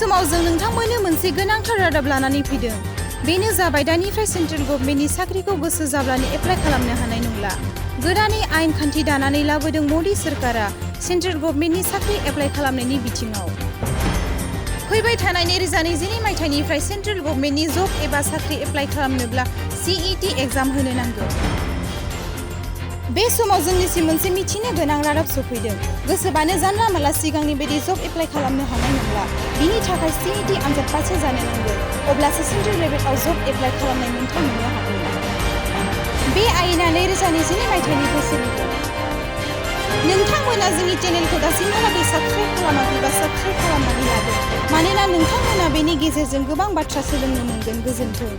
समाव जों नोंथांमोननो मोनसे गोनांथार रादाब लानानै फैदों। बेनो जाबाय दानिफ्राय सेन्ट्रेल गभर्नमेन्टनि साख्रिखौ गोसो जाब्लानो एप्लाइ खालामनो हानाय नंला। गोदानै आयेन खान्थि दानानै लाबोदों मदि सोरखारा सेन्ट्रेल गभर्नमेन्टनि साख्रि एप्लाइ खालामनायनि बिथिङाव। फैबाय थानाय 2022 मायथाइनिफ्राय सेन्ट्रेल गभर्नमेन्टनि जब एबा साख्रि एप्लाइ खालामनोब्ला CET एग्जाम होनो नांगौ। बे समाव जोंनिसिम मोनसे मिथिनो गोनां रादाब सफैदों। गोसोबानो जानला मानला सिगांनि बायदि जब एप्लाइ खालामनो हानाय नंला। बिनि थाखाय CET आनजाद पास जानो नांगौ। अब्लासो सेन्ट्रेल लेभेलाव जब एप्लाइ खालामनाय मोन्थाय मोननो हागोन। बे आयेना 2022 मायथाइनिफ्राय सोलिगोन। नोंथांमोना जोंनि चेनेलखौ दासिमहालागै साबस्क्राइब खालामाखैबा साबस्क्राइब खालामनानै लादो। मानोना नोंथांमोना बेनि गेजेरजों गोबां बाथ्रा सोलोंनो मोनगोन। गोजोन्थों।